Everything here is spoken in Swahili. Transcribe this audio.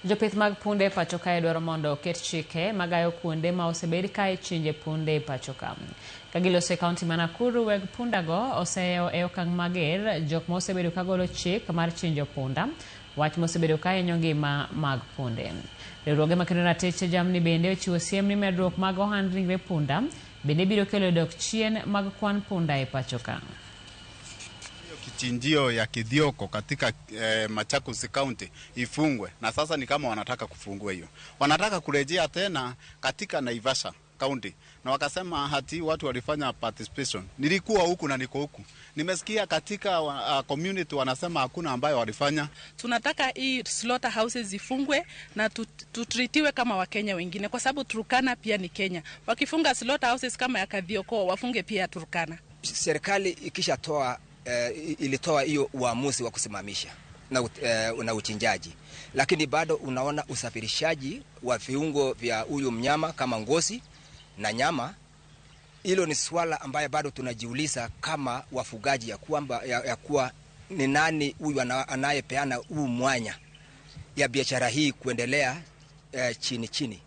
Jopith mag punde e pacho kae dwaro mondo oket chike magayo kuonde ma osebed ka ichinje punde e pacho ka. Ka giloso e kaunti ma Nakuru, weg pundago oseyo e okang' mager jok ma osebedo ka golo chik mar chinjo punda, wach mosebedo ka hinyo ngima mag punde. Riwruoge makedo ratich jamni bende ochiwo siem ni medruok mag ohand ringre punda bende biro kelo dok chien mag kwan punda e pacho ka. Kichinjio ya Kithyoko katika Machakos County ifungwe, na sasa ni kama wanataka kufungua hiyo, wanataka kurejea tena katika Naivasha County, na wakasema hati watu walifanya participation. Nilikuwa huku na niko huku, nimesikia katika community wanasema hakuna ambayo walifanya. Tunataka hii slaughter houses zifungwe na tutreatiwe kama Wakenya wengine, kwa sababu Turkana pia ni Kenya. Wakifunga slaughter houses kama ya Kathioko, wafunge pia ya Turkana. Serikali ikishatoa ilitoa hiyo uamuzi wa kusimamisha na uchinjaji, lakini bado unaona usafirishaji wa viungo vya huyu mnyama kama ngozi na nyama. Hilo ni swala ambayo bado tunajiuliza kama wafugaji ya kwamba ya kuwa ni nani huyu anayepeana huu mwanya ya biashara hii kuendelea chini chini.